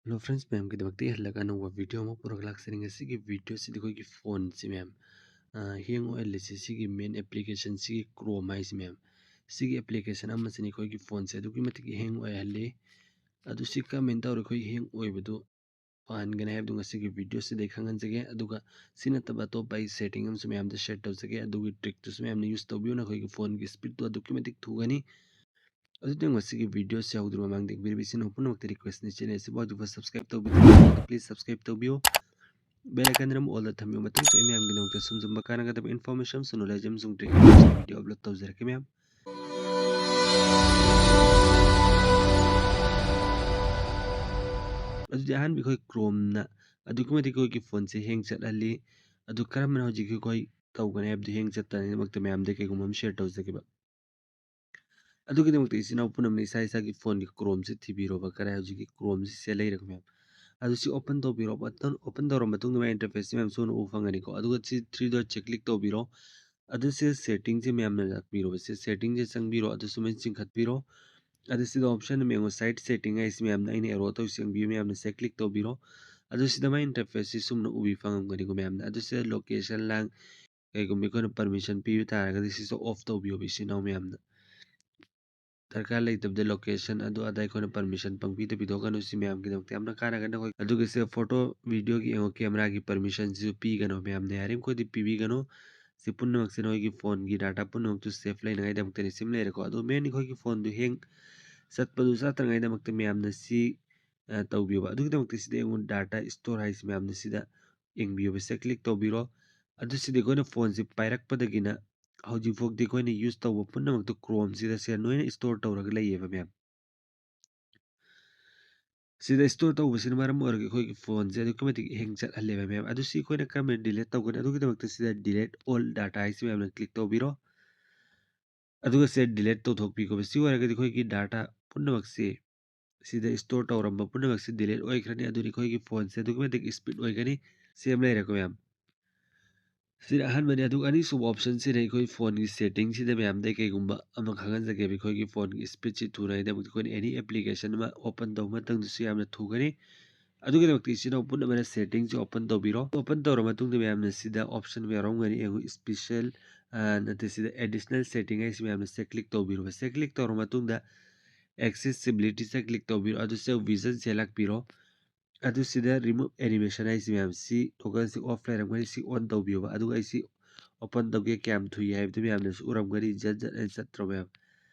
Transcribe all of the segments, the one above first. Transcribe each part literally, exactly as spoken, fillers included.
Hello friends, ꯃꯌꯥꯝꯒꯤꯗꯃꯛꯇ ꯑꯩ ꯍꯜꯂꯒ ꯑꯅꯧꯕ video ꯑꯃ ꯄꯨꯔꯒ ꯂꯥꯛꯆꯔꯤ꯫ ꯉꯁꯤꯒꯤ videoꯁꯤꯗ ꯑꯩꯈꯣꯏꯒꯤ phoneꯁꯤ ꯃꯌꯥꯝ, ꯑ, hang ꯑꯣꯏꯍꯜꯂꯤꯁꯤ ꯁꯤꯒꯤ main applicationꯁꯤꯒꯤ Chrome ꯍꯥꯏꯁꯤ ꯃꯌꯥꯝ꯫ ꯁꯤꯒꯤ application ꯑꯃꯁꯤꯅ ꯑꯩꯈꯣꯏꯒꯤ phoneꯁꯦ ꯑꯗꯨꯛꯀꯤ ꯃꯇꯤꯛ hang ꯑꯣꯏꯍꯜꯂꯤ꯫ ꯑꯗꯨ ꯁꯤ ꯀꯔꯝꯍꯥꯏꯅ ꯇꯧꯔꯒ ꯑꯩꯈꯣꯏ hang ꯑꯣꯏꯕꯗꯨ ꯐꯍꯟꯒꯅꯤ ꯍꯥꯏꯕꯗꯨ ꯉꯁꯤꯒꯤ videoꯁꯤꯗ ꯑꯩ ꯈꯪꯍꯟꯖꯒꯦ꯫ ꯑꯗꯨꯒ ꯁꯤ ꯅꯠꯇꯕ ꯑꯇꯣꯞꯄ ꯑꯩ setting ꯑꯃꯁꯨ ꯃꯌꯥꯝꯗ share ꯇꯧꯖꯒꯦ꯫ ꯑꯗꯨꯒꯤ trickꯇꯨꯁꯨ ꯃꯌꯥꯝꯅ use ꯇꯧꯕꯤꯌꯨ, ꯅꯈꯣꯏꯒꯤ phoneꯒꯤ speedꯇꯨ ꯑꯗꯨꯛꯀꯤ ꯃꯇꯤꯛ ꯊꯨꯒꯅꯤ꯫ ꯑꯗꯨꯗꯤ ꯉꯁꯤꯒꯤ videoꯁꯤ ꯍꯧꯗ꯭ꯔꯤꯕ ꯃꯃꯥꯡꯗ ꯌꯦꯡꯕꯤꯔꯤꯕ ꯏꯆꯤꯟ ꯏꯅꯥꯎ ꯄꯨꯝꯅꯃꯛꯇ requestꯅꯤ, channel ꯑꯁꯤꯕꯨ ꯍꯧꯖꯤꯛꯐꯥꯎ subscribe ꯇꯧꯕꯤꯗ꯭ꯔꯤꯕ please subscribe ꯇꯧꯕꯤꯌꯨ꯫ Bell iconꯗꯨꯅ all ꯊꯝꯕꯤꯌꯨ, ꯃꯇꯨꯡ ꯑꯩ ꯃꯌꯥꯝꯒꯤꯗꯃꯛꯇ ꯁꯨꯝ ꯁꯨꯝꯕ ꯀꯥꯟꯅꯒꯗꯕ information ꯑꯃꯁꯨꯡ knowledge ꯑꯃꯁꯨꯡ trick ꯑꯃꯁꯨꯡ video upload ꯇꯧꯖꯔꯛꯀꯦ ꯃꯌꯥꯝ꯫ ꯑꯗꯨꯗꯤ ꯑꯍꯥꯟꯕ ꯑꯩꯈꯣꯏ Chromeꯅ ꯑꯗꯨꯛꯀꯤ ꯃꯇꯤꯛ ꯑꯩꯈꯣꯏꯒꯤ phoneꯁꯦ hang ꯆꯠꯍꯜꯂꯤ꯫ ꯑꯗꯨ ꯀꯔꯝꯕꯅ ꯍꯧꯖꯤꯛ ꯑꯩꯈꯣꯏ ꯇꯧꯒꯅꯤ ꯍꯥꯏꯕꯗꯨ hang ꯆꯠꯇꯅꯕꯒꯤꯗꯃꯛꯇ ꯃꯌꯥꯝꯗ ꯀꯩꯒꯨꯝꯕ ꯑꯃ share ꯇꯧꯖꯒꯦꯕ꯫ ꯑꯗꯨꯒꯤꯗꯃꯛꯇ ꯏꯆꯤꯟ ꯏꯅꯥꯎ ꯄꯨꯝꯅꯃꯛꯅ ꯏꯁꯥ ꯏꯁꯥꯒꯤ phoneꯒꯤ Chromeꯁꯦ ꯊꯤꯕꯤꯔꯣꯕ꯫ ꯀꯗꯥꯏ ꯍꯧꯖꯤꯛꯀꯤ Chromeꯁꯦ ꯁꯤꯗ ꯂꯩꯔꯦꯀꯣ ꯃꯌꯥꯝ꯫ ꯑꯗꯨ ꯁꯤ open ꯇꯧꯕꯤꯔꯣ꯫ Open, open ꯇꯧꯔ ꯃꯇꯨꯡꯗ ꯃꯥꯒꯤ interfaceꯁꯦ ꯃꯌꯥꯝ ꯁꯣꯝꯅ ꯎꯕ ꯐꯪꯒꯅꯤꯀꯣ꯫ ꯑꯗꯨꯒ ꯁꯤ three dotꯁꯦ click ꯇꯧꯕꯤꯔꯣ꯫ ꯑꯗꯨ ꯁꯤ settingꯁꯦ ꯃꯌꯥꯝꯅ ꯂꯥꯛꯄꯤꯔꯣꯕ꯫ ꯁꯤ settingꯁꯦ ꯆꯪꯕꯤꯔꯣ꯫ ꯑꯗꯨ ꯁꯨꯃꯥꯏꯅ ꯆꯤꯡꯈꯠꯄꯤꯔꯣ꯫ ꯑꯗꯨ ꯁꯤꯗ option ꯑꯃ ꯌꯦꯡꯉꯣ, site setting ꯍꯥꯏꯁꯤ ꯃꯌꯥꯝꯅ ꯑꯩꯅ arrow ꯇꯧꯔꯤꯁꯦ ꯌꯦꯡꯕꯤꯌꯨ ꯃꯌꯥꯝꯅ꯫ ꯁꯤꯗ click ꯇꯧꯕꯤꯔꯣ꯫ ꯑꯗꯨ ꯁꯤꯗ ꯃꯥꯒꯤ interfaceꯁꯤ ꯁꯨꯝꯅ ꯎꯕꯤ ꯐꯪꯉꯝꯒꯅꯤꯀꯣ ꯃꯌꯥꯝꯅ꯫ ꯑꯗꯨ ꯁꯤꯗ location ꯂꯥꯡ ꯀꯩꯒꯨꯝꯕ ꯑꯩꯈꯣꯏꯅ permission ꯄꯤꯕ ꯇꯥꯔꯒꯗꯤ ꯁꯤꯁꯨ off ꯇꯧꯕꯤꯌꯣꯕ ꯏꯆꯤꯟ ꯏꯅꯥꯎ ꯃꯌꯥꯝꯅ꯫ ꯗꯔꯀꯥꯔ ꯂꯩꯇꯕꯗ location ꯑꯗꯨ ꯑꯗꯥ ꯑꯩꯈꯣꯏꯅ permission ꯄꯪꯄꯤꯗ ꯄꯤꯊꯣꯛꯀꯅꯨ꯫ ꯁꯤ ꯃꯌꯥꯝꯒꯤꯗꯃꯛꯇ ꯌꯥꯝꯅ ꯀꯥꯟꯅꯒꯅꯤ꯫ ꯑꯩꯈꯣꯏ ꯑꯗꯨꯒ ꯁꯤꯗ photo videoꯒꯤ ꯌꯦꯡꯉꯣ, cameraꯒꯤ permissionꯁꯤꯁꯨ ꯄꯤꯒꯅꯨ ꯃꯌꯥꯝꯅ, ꯌꯥꯔꯤꯃꯈꯩꯗꯤ ꯄꯤꯕꯤꯒꯅꯨ꯫ ꯁꯤ ꯄꯨꯝꯅꯃꯛꯁꯦ ꯅꯣꯏꯒꯤ phoneꯒꯤ data ꯄꯨꯝꯅꯃꯛꯇꯨ safe ꯂꯩꯅꯉꯥꯏꯗꯃꯛꯇꯅꯤ꯫ ꯁꯤꯃ ꯂꯩꯔꯦꯀꯣ꯫ ꯑꯗꯣ main ꯑꯩꯈꯣꯏꯒꯤ phoneꯗꯨ hang ꯆꯠꯄꯗꯨ ꯆꯠꯇꯅꯉꯥꯏꯗꯃꯛꯇ ꯃꯌꯥꯝꯅ ꯁꯤ, ꯑ, ꯇꯧꯕꯤꯌꯣꯕ꯫ ꯑꯗꯨꯒꯤꯗꯃꯛꯇ ꯁꯤꯗ ꯌꯦꯡꯉꯣ, data store ꯍꯥꯏꯁꯤ ꯃꯌꯥꯝꯅ ꯁꯤꯗ ꯌꯦꯡꯕꯤꯌꯣꯕ꯫ ꯁꯤꯗ click ꯇꯧꯕꯤꯔꯣ꯫ ꯑꯗꯨ ꯁꯤꯗꯤ ꯑꯩꯈꯣꯏꯅ phoneꯁꯤ ꯄꯥꯏꯔꯛꯄꯗꯒꯤꯅ ꯍꯧꯖꯤꯛꯐꯥꯎꯗꯤ ꯑꯩꯈꯣꯏꯅ use ꯇꯧꯕ ꯄꯨꯝꯅꯃꯛꯇꯨ Chromeꯁꯤꯗ ꯁꯦ ꯂꯣꯏꯅ store ꯇꯧꯔꯒ ꯂꯩꯌꯦꯕ ꯃꯌꯥꯝ꯫ ꯁꯤꯗ store ꯇꯧꯕꯁꯤꯅ ꯃꯔꯝ ꯑꯣꯏꯔꯒ ꯑꯩꯈꯣꯏꯒꯤ phoneꯁꯦ ꯑꯗꯨꯛꯀꯤ ꯃꯇꯤꯛ hang ꯆꯠꯍꯜꯂꯦꯕ ꯃꯌꯥꯝ꯫ ꯑꯗꯨ ꯁꯤ ꯑꯩꯈꯣꯏꯅ ꯀꯔꯝꯅ delete ꯇꯧꯒꯅꯤ? ꯑꯗꯨꯒꯤꯗꯃꯛꯇ ꯁꯤꯗ delete all data ꯍꯥꯏꯁꯤ ꯃꯌꯥꯝꯅ click ꯇꯧꯕꯤꯔꯣ꯫ ꯑꯗꯨꯒ ꯁꯤꯗ delete ꯇꯧꯊꯣꯛꯄꯤꯈꯣꯕ꯫ ꯁꯤ ꯑꯣꯏꯔꯒꯗꯤ ꯑꯩꯈꯣꯏꯒꯤ data ꯄꯨꯝꯅꯃꯛꯁꯤ ꯁꯤꯗ store ꯇꯧꯔꯝꯕ ꯄꯨꯝꯅꯃꯛꯁꯤ delete ꯑꯣꯏꯈ꯭ꯔꯅꯤ꯫ ꯑꯗꯨꯅ ꯑꯩꯈꯣꯏꯒꯤ phoneꯁꯦ ꯑꯗꯨꯛꯀꯤ ꯃꯇꯤꯛ speed ꯑꯣꯏꯒꯅꯤ꯫ ꯁꯤ ꯑꯃ ꯂꯩꯔꯦꯀꯣ ꯃꯌꯥꯝ꯫ ꯁꯤꯅ ꯑꯍꯥꯟꯕꯅꯤ꯫ ꯑꯗꯨꯒ ꯑꯅꯤꯁꯨꯕ ꯑꯣꯞꯁꯟꯁꯤꯅ ꯑꯩꯈꯣꯏ ꯐꯣꯟꯒꯤ ꯁꯦꯠꯇꯤꯡꯁꯤꯗ ꯃꯌꯥꯝꯗ ꯀꯩꯒꯨꯝꯕ ꯑꯃ ꯈꯪꯍꯟꯖꯒꯦꯕ꯫ ꯑꯩꯈꯣꯏꯒꯤ ꯐꯣꯟꯒꯤ ꯏꯁꯄꯤꯠꯁꯤ ꯊꯨꯅꯉꯥꯏꯗꯃꯛꯇ ꯑꯩꯈꯣꯏꯅ ꯑꯦꯅꯤ ꯑꯦꯄ꯭ꯂꯤꯀꯦꯁꯟ ꯑꯃ ꯑꯣꯄꯟ ꯇꯧꯕ ꯃꯇꯝꯗꯁꯨ ꯌꯥꯝꯅ ꯊꯨꯒꯅꯤ꯫ ꯑꯗꯨꯒꯤꯗꯃꯛꯇ ꯏꯆꯤꯟ ꯏꯅꯥꯎ ꯄꯨꯝꯅꯃꯛꯅ ꯁꯦꯠꯇꯤꯡꯁꯤ ꯑꯣꯄꯟ ꯇꯧꯕꯤꯔꯣ꯫ ꯑꯣꯄꯟ ꯇꯧꯔ ꯃꯇꯨꯡꯗ ꯃꯌꯥꯝꯅ ꯁꯤꯗ ꯑꯣꯞꯁꯟ ꯑꯃ ꯌꯥꯎꯔꯝꯒꯅꯤ, ꯌꯦꯡꯉꯨ, ꯏꯁꯄꯤꯁꯦꯜ, ꯅꯠꯇꯦ, ꯁꯤꯗ ꯑꯦꯗꯤꯁꯅꯦꯜ ꯁꯦꯠꯇꯤꯡ ꯍꯥꯏꯁꯤ ꯃꯌꯥꯝꯅ ꯁꯤꯗ ꯀ꯭ꯂꯤꯛ ꯇꯧꯕꯤꯔꯣ꯫ ꯁꯤꯗ ꯀ꯭ꯂꯤꯛ ꯇꯧꯔ ꯃꯇꯨꯡꯗ ꯑꯦꯛꯁꯦꯁꯤꯕꯤꯂꯤꯇꯤꯁꯤꯗ ꯀ꯭ꯂꯤꯛ ꯇꯧꯕꯤꯔꯣ꯫ ꯑꯗꯨ ꯁꯤꯗ ꯚꯤꯖꯟꯁꯦ ꯂꯥꯛꯄꯤꯔꯣ꯫ ꯑꯗꯨ ꯁꯤꯗ ꯔꯤꯃꯨꯚ ꯑꯦꯅꯤꯃꯦꯁꯟ ꯍꯥꯏꯁꯤ ꯃꯌꯥꯝ ꯁꯤ ꯇꯣꯒꯜꯁꯤ ꯑꯣꯐ ꯂꯩꯔꯝꯒꯅꯤ, ꯁꯤ ꯑꯣꯟ ꯇꯧꯕꯤꯌꯣꯕ꯫ ꯑꯗꯨꯒ ꯑꯩꯁꯤ ꯑꯣꯄꯟ ꯇꯧꯒꯦ, ꯀꯌꯥꯝ ꯊꯨꯏ ꯍꯥꯏꯕꯗꯨ ꯃꯌꯥꯝꯅꯁꯨ ꯎꯔꯝꯒꯅꯤ, ꯖꯠ ꯖꯠ ꯍꯥꯏꯅ ꯆꯠꯇ꯭ꯔꯣ ꯃꯌꯥꯝ?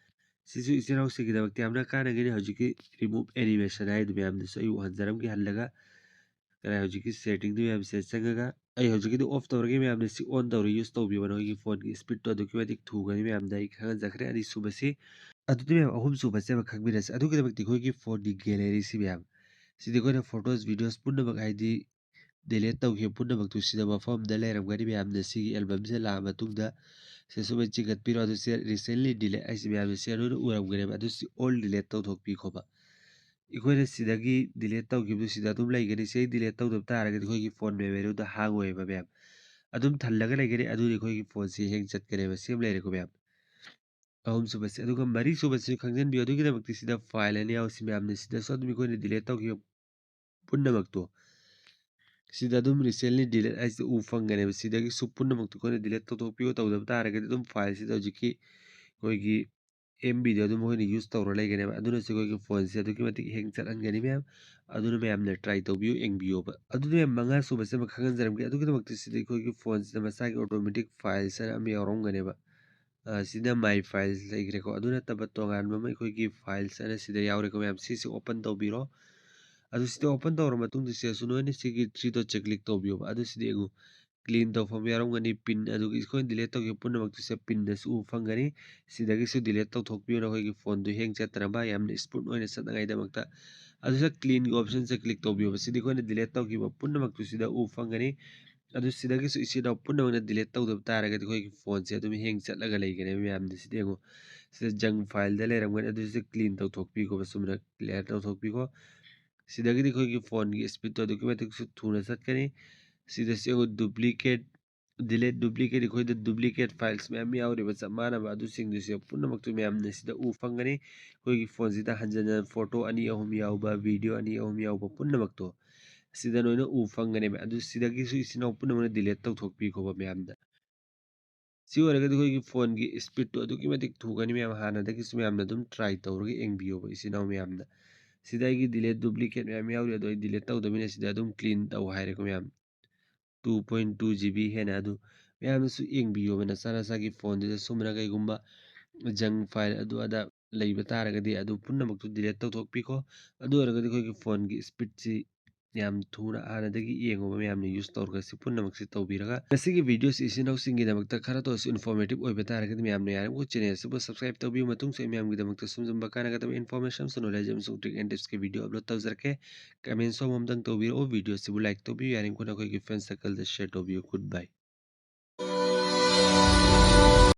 ꯁꯤꯁꯨ ꯏꯆꯤꯟ ꯏꯅꯥꯎꯁꯤꯡꯒꯤꯗꯃꯛꯇ ꯌꯥꯝꯅ ꯀꯥꯟꯅꯒꯅꯤ꯫ ꯍꯧꯖꯤꯛꯀꯤ ꯔꯤꯃꯨꯚ ꯑꯦꯅꯤꯃꯦꯁꯟ ꯍꯥꯏꯗꯨ ꯃꯌꯥꯝꯗꯁꯨ ꯑꯩ ꯎꯍꯟꯖꯔꯝꯒꯦ ꯍꯜꯂꯒ꯫ ꯀꯗꯥꯏ ꯍꯧꯖꯤꯛꯀꯤ ꯁꯦꯠꯇꯤꯡꯗꯨ ꯃꯌꯥꯝꯁꯦ ꯆꯪꯉꯒ ꯑꯩ ꯍꯧꯖꯤꯛꯀꯤꯗꯤ ꯑꯣꯐ ꯇꯧꯔꯒꯦ ꯃꯌꯥꯝꯅ, ꯁꯤ ꯑꯣꯟ ꯇꯧꯔ ꯌꯨꯁ ꯇꯧꯕꯤꯌꯣ, ꯅꯈꯣꯏꯒꯤ ꯐꯣꯟꯒꯤ ꯏꯁꯄꯤꯠꯇꯣ ꯑꯗꯨꯛꯀꯤ ꯃꯇꯤꯛ ꯊꯨꯒꯅꯤ ꯃꯌꯥꯝꯗ ꯑꯩ ꯈꯪꯍꯟꯖꯈ꯭ꯔꯦ꯫ ꯑꯅꯤꯁꯨꯕꯁꯤ ꯑꯗꯨꯗꯤ ꯃꯌꯥꯝ ꯑꯍꯨꯝꯁꯨꯕꯁꯦ ꯑꯃ ꯈꯪꯃꯤꯟꯅꯁꯤ꯫ ꯑꯗꯨꯒꯤꯗꯃꯛꯇ ꯑꯩꯈꯣꯏꯒꯤ ꯐꯣꯟꯒꯤ ꯒꯦꯂꯔꯤꯁꯤ ꯃꯌꯥꯝ ꯁꯤꯗꯤ ꯑꯩꯈꯣꯏꯅ ꯐꯣꯇꯣꯁ, ꯚꯤꯗꯤꯑꯣꯁ ꯄꯨꯝꯅꯃꯛ ꯍꯥꯏꯗꯤ ꯗꯤꯂꯦꯠ ꯇꯧꯈꯤꯕ ꯄꯨꯝꯅꯃꯛꯇꯨ ꯁꯤꯗ ꯃꯐꯝ ꯑꯃꯗ ꯂꯩꯔꯝꯒꯅꯤ꯫ ꯃꯌꯥꯝꯅ ꯁꯤꯒꯤ ꯑꯦꯜꯕꯝꯁꯦ ꯂꯥꯛꯑ ꯃꯇꯨꯡꯗ ꯁꯤ ꯁꯨꯃꯥꯏꯅ ꯆꯤꯡꯈꯠꯄꯤꯔꯣ꯫ ꯑꯗꯨ ꯁꯤ ꯔꯤꯁꯦꯟꯂꯤ ꯗꯤꯂꯦꯠ ꯍꯥꯏꯁꯤ ꯃꯌꯥꯝꯅ ꯁꯤ ꯑꯗꯨꯅ ꯎꯔꯝꯒꯅꯦꯕ꯫ ꯑꯗꯨ ꯁꯤ ꯑꯣꯜ ꯗꯤꯂꯦꯠ ꯇꯧꯊꯣꯛꯄꯤꯈꯣꯕ꯫ ꯑꯩꯈꯣꯏꯅ ꯁꯤꯗꯒꯤ ꯗꯤꯂꯦꯠ ꯇꯧꯈꯤꯕꯗꯨ ꯁꯤꯗ ꯑꯗꯨꯝ ꯂꯩꯒꯅꯤ꯫ ꯁꯤꯗꯒꯤ ꯗꯤꯂꯦꯠ ꯇꯧꯗꯕ ꯇꯥꯔꯒꯗꯤ ꯑꯩꯈꯣꯏꯒꯤ ꯐꯣꯟ ꯃꯦꯃꯣꯔꯤꯗ ꯍꯥꯡꯉꯣꯏꯕ ꯃꯌꯥꯝ, ꯑꯗꯨꯝ ꯊꯜꯂꯒ ꯂꯩꯒꯅꯤ꯫ ꯑꯗꯨꯗꯤ ꯑꯩꯈꯣꯏꯒꯤ ꯐꯣꯟꯁꯤ ꯍꯦꯡ ꯆꯠꯀꯅꯦꯕ꯫ ꯁꯤ ꯑꯃ ꯂꯩꯔꯦꯀꯣ ꯃꯌꯥꯝ, ꯑꯍꯨꯝꯁꯨꯕꯁꯦ꯫ ꯑꯗꯨꯒ ꯃꯔꯤꯁꯨꯕꯁꯤ ꯈꯪꯖꯤꯟꯕꯤꯌꯨ꯫ ꯑꯗꯨꯒꯤꯗꯃꯛꯇ ꯁꯤꯗ ꯐꯥꯏꯜ ꯑꯅ ꯌꯥꯎꯁꯤ ꯃꯌꯥꯝꯅ ꯁꯤꯗꯁꯨ ꯑꯗꯨꯝ ꯑꯩꯈꯣꯏꯅ ꯗꯤꯂꯦꯠ ꯇꯧꯈꯤꯕ ꯄꯨꯝꯅꯃꯛꯇꯣ ꯁꯤꯗ ꯑꯗꯨꯝ ꯔꯤꯁꯦꯟꯂꯤ ꯗꯤꯂꯦꯠ ꯍꯥꯏꯁꯦ ꯎ ꯐꯪꯒꯅꯦꯕ꯫ ꯁꯤꯗꯒꯤꯁꯨ ꯄꯨꯝꯅꯃꯛꯇꯣ ꯑꯩꯈꯣꯏꯅ ꯗꯤꯂꯦꯠ ꯇꯧꯊꯣꯛꯄꯤꯌꯣ꯫ ꯇꯧꯗꯕ ꯇꯥꯔꯒꯗꯤ ꯑꯗꯨꯝ ꯐꯥꯏꯜꯁꯤꯗ ꯍꯧꯖꯤꯛꯀꯤ ꯑꯩꯈꯣꯏꯒꯤ ꯑꯦꯝ ꯕꯤꯗꯣ ꯑꯗꯨꯝ ꯑꯩꯈꯣꯏꯅ ꯌꯨꯁ ꯇꯧꯔ ꯂꯩꯒꯅꯦꯕ꯫ ꯑꯗꯨꯅꯁꯨ ꯑꯩꯈꯣꯏꯒꯤ ꯐꯣꯟꯁꯦ ꯑꯗꯨꯛꯀꯤ ꯃꯇꯤꯛ ꯍꯦꯡ ꯆꯠꯍꯟꯒꯅꯤ ꯃꯌꯥꯝ꯫ ꯑꯗꯨꯅ ꯃꯌꯥꯝꯅ ꯇ꯭ꯔꯥꯏ ꯇꯧꯕꯤꯌꯨ, ꯌꯦꯡꯕꯤꯌꯣꯕ꯫ ꯑꯗꯨꯅ ꯃꯌꯥꯝ ꯃꯉꯥ ꯁꯨꯕꯁꯦ ꯑꯃ ꯈꯪꯍꯟꯖꯔꯝꯒꯦ꯫ ꯑꯗꯨꯒꯤꯗꯃꯛꯇ ꯁꯤꯗ ꯑꯩꯈꯣꯏꯒꯤ ꯐꯣꯟꯁꯤꯗ ꯃꯁꯥꯒꯤ ꯑꯣꯇꯣꯃꯦꯇꯤꯛ ꯐꯥꯏꯜꯁ ꯍꯥꯏꯅ ꯑꯃ ꯌꯥꯎꯔꯝꯒꯅꯦꯕ꯫ ꯑ, ꯁꯤꯗ ꯃꯥꯏ ꯐꯥꯏꯜꯁ ꯂꯩꯈ꯭ꯔꯦꯀꯣ꯫ ꯑꯗꯨ ꯅꯠꯇꯕ ꯇꯣꯉꯥꯟꯕ ꯑꯃ ꯑꯩꯈꯣꯏꯒꯤ ꯐꯥꯏꯜꯁ ꯍꯥꯏꯅ ꯁꯤꯗ ꯌꯥꯎꯔꯦꯀꯣ ꯃꯌꯥꯝ꯫ ꯁꯤꯁꯦ ꯑꯣꯄꯟ ꯇꯧꯕꯤꯔꯣ꯫ ꯑꯗꯨ ꯁꯤꯗ ꯑꯣꯄꯟ ꯇꯧꯔ ꯃꯇꯨꯡꯗ ꯁꯤꯗꯁꯨ ꯅꯣꯏꯅ ꯁꯤꯒꯤ ꯊ꯭ꯔꯤ ꯗꯣꯠꯁꯦ ꯀ꯭ꯂꯤꯛ ꯇꯧꯕꯤꯌꯣꯕ꯫ ꯑꯗꯨ ꯁꯤꯗ ꯌꯦꯡꯉꯨ, ꯀ꯭ꯂꯤꯟ ꯇꯧꯐꯝ ꯌꯥꯎꯔꯝꯒꯅꯤ, ꯄꯤꯟ, ꯑꯗꯨꯒ ꯑꯩꯈꯣꯏꯅ ꯗꯤꯂꯦꯠ ꯇꯧꯈꯤꯕ ꯄꯨꯝꯅꯃꯛꯇꯨꯁꯦ ꯄꯤꯟꯗꯁꯨ ꯎꯕ ꯐꯪꯒꯅꯤ꯫ ꯁꯤꯗꯒꯤꯁꯨ ꯗꯤꯂꯦꯠ ꯇꯧꯊꯣꯛꯄꯤꯌꯨ, ꯅꯈꯣꯏꯒꯤ ꯐꯣꯟꯗꯨ ꯍꯦꯡ ꯆꯠꯇꯅꯕ, ꯌꯥꯝꯅ ꯁ꯭ꯃꯨꯠ ꯑꯣꯏꯅ ꯆꯠꯅꯉꯥꯏꯗꯃꯛꯇ꯫ ꯑꯗꯨꯗ ꯀ꯭ꯂꯤꯟꯒꯤ ꯑꯣꯞꯁꯟꯁꯦ ꯀ꯭ꯂꯤꯛ ꯇꯧꯕꯤꯌꯣꯕ꯫ ꯁꯤꯗꯤ ꯑꯩꯈꯣꯏꯅ ꯗꯤꯂꯦꯠ ꯇꯧꯈꯤꯕ ꯄꯨꯝꯅꯃꯛꯇꯨ ꯁꯤꯗ ꯎꯕ ꯐꯪꯒꯅꯤ꯫ ꯑꯗꯨ ꯁꯤꯗꯒꯤꯁꯨ ꯏꯆꯤꯟ ꯏꯅꯥꯎ ꯄꯨꯝꯅꯃꯛꯅ ꯗꯤꯂꯦꯠ ꯇꯧꯗꯕ ꯇꯥꯔꯒꯗꯤ ꯑꯩꯈꯣꯏꯒꯤ ꯐꯣꯟꯁꯦ ꯑꯗꯨꯝ ꯍꯦꯡ ꯆꯠꯂꯒ ꯂꯩꯒꯅꯦꯕ ꯃꯌꯥꯝꯗꯤ꯫ ꯁꯤꯗ ꯌꯦꯡꯉꯨ, ꯁꯤꯗ ꯖꯪ ꯐꯥꯏꯜꯗ ꯂꯩꯔꯝꯒꯅꯤ, ꯑꯗꯨꯁꯨ ꯀ꯭ꯂꯤꯟ ꯇꯧꯊꯣꯛꯄꯤꯈꯣꯕ, ꯆꯨꯝꯅ ꯀ꯭ꯂꯤꯌꯥꯔ ꯇꯧꯊꯣꯛꯄꯤꯈꯣ꯫ ꯁꯤꯗꯒꯤꯗꯤ ꯑꯩꯈꯣꯏꯒꯤ ꯐꯣꯟꯒꯤ ꯏꯁꯄꯤꯠꯇꯣ ꯑꯗꯨꯛꯀꯤ ꯃꯇꯤꯛꯁꯨ ꯊꯨꯅ ꯆꯠꯀꯅꯤ꯫ ꯁꯤꯗꯁꯨ ꯌꯦꯡꯉꯨ, ꯗꯨꯄ꯭ꯂꯤꯀꯦꯠ Delete duplicate, ꯑꯩꯈꯣꯏꯗ duplicate files ꯃꯌꯥꯝ ꯌꯥꯎꯔꯤꯕ ꯆꯞ ꯃꯥꯟꯅꯕ, ꯑꯗꯨꯁꯤꯡꯗꯨꯁꯨ ꯄꯨꯝꯅꯃꯛꯇꯨ ꯃꯌꯥꯝꯅ ꯁꯤꯗ ꯎ ꯐꯪꯒꯅꯤ꯫ ꯑꯩꯈꯣꯏꯒꯤ ꯐꯣꯟꯁꯤꯗ ꯍꯟꯖꯟ ꯍꯟꯖꯟ photo ꯑꯅꯤ ꯑꯍꯨꯝ ꯌꯥꯎꯕ, video ꯑꯅꯤ ꯑꯍꯨꯝ ꯌꯥꯎꯕ ꯄꯨꯝꯅꯃꯛꯇꯣ ꯁꯤꯗ ꯂꯣꯏꯅ ꯎ ꯐꯪꯒꯅꯦꯕ꯫ ꯑꯗꯨ ꯁꯤꯗꯒꯤꯁꯨ ꯏꯆꯤꯟ ꯏꯅꯥꯎ ꯄꯨꯝꯅꯃꯛꯅ delete ꯇꯧꯊꯣꯛꯄꯤꯈꯣꯕ ꯃꯌꯥꯝꯗ꯫ ꯁꯤ ꯑꯣꯏꯔꯒꯗꯤ ꯑꯩꯈꯣꯏꯒꯤ ꯐꯣꯟꯒꯤ speedꯇꯣ ꯑꯗꯨꯛꯀꯤ ꯃꯇꯤꯛ ꯊꯨꯒꯅꯤ ꯃꯌꯥꯝ꯫ ꯍꯥꯟꯅꯗꯒꯤꯁꯨ ꯃꯌꯥꯝꯅ ꯑꯗꯨꯝ try ꯇꯧꯔꯒ ꯌꯦꯡꯕꯤꯌꯣꯕ ꯏꯆꯤꯟ ꯏꯅꯥꯎ ꯃꯌꯥꯝꯅ꯫ ꯁꯤꯗ ꯑꯩꯒꯤ delete duplicate ꯃꯌꯥꯝ ꯌꯥꯎꯔꯤ, ꯑꯗꯣ ꯑꯩ delete ꯇꯧꯗꯕꯅꯤꯅ ꯁꯤꯗ ꯑꯗꯨꯝ clean ꯇꯧ ꯍꯥꯏꯔꯦꯀꯣ ꯃꯌꯥꯝ꯫ Two point two G B ꯍꯦꯟꯅ ꯑꯗꯨ ꯃꯌꯥꯝꯅꯁꯨ ꯌꯦꯡꯕꯤꯌꯣꯕ꯫ ꯅꯁꯥ ꯅꯁꯥꯒꯤ ꯐꯣꯟꯗꯨꯗ ꯁꯨꯝꯕꯅ ꯀꯩꯒꯨꯝꯕ junk file ꯑꯗꯨ ꯑꯗꯥ ꯂꯩꯕ ꯇꯥꯔꯒꯗꯤ ꯑꯗꯨ ꯄꯨꯝꯅꯃꯛꯇꯨ delete ꯇꯧꯊꯣꯛꯄꯤꯈꯣ꯫ ꯑꯗꯨ ꯑꯣꯏꯔꯒꯗꯤ ꯑꯩꯈꯣꯏꯒꯤ ꯐꯣꯟꯒꯤ speedꯁꯤ ꯌꯥꯝ ꯊꯨꯅ ꯍꯥꯟꯅꯗꯒꯤ ꯌꯦꯡꯉꯨꯕ ꯃꯌꯥꯝꯅ use ꯇꯧꯔꯒ ꯁꯤ ꯄꯨꯝꯅꯃꯛꯁꯤ ꯇꯧꯕꯤꯔꯒ ꯉꯁꯤꯒꯤ videoꯁꯤ ꯏꯆꯤꯟ ꯏꯅꯥꯎꯁꯤꯡꯒꯤꯗꯃꯛꯇ ꯈꯔꯇ ꯑꯣꯏꯔꯁꯨ informative ꯑꯣꯏꯕ ꯇꯥꯔꯒꯗꯤ ꯃꯌꯥꯝꯅ ꯌꯥꯔꯤꯕꯃꯈꯩ channel ꯑꯁꯤꯕꯨ subscribe ꯇꯧꯕꯤꯌꯨ꯫ ꯃꯇꯨꯡꯁꯨ ꯑꯩ ꯃꯌꯥꯝꯒꯤꯗꯃꯛꯇ ꯁꯨꯝ ꯁꯨꯝꯕ ꯀꯥꯟꯅꯒꯗꯕ information ꯑꯃꯁꯨꯡ knowledge ꯑꯃꯁꯨꯡ trick and tipsꯀꯤ video upload ꯇꯧꯖꯔꯛꯀꯦ꯫ Comment ꯁꯣꯝ ꯑꯝꯇꯪ ꯇꯧꯕꯤꯔꯛꯑꯣ꯫ Videoꯁꯤꯕꯨ like ꯇꯧꯕꯤꯌꯨ꯫ ꯌꯥꯔꯤꯕꯃꯈꯩ ꯑꯩꯈꯣꯏꯒꯤ friend circleꯗ share ꯇꯧꯕꯤꯌꯨ꯫ Good bye꯫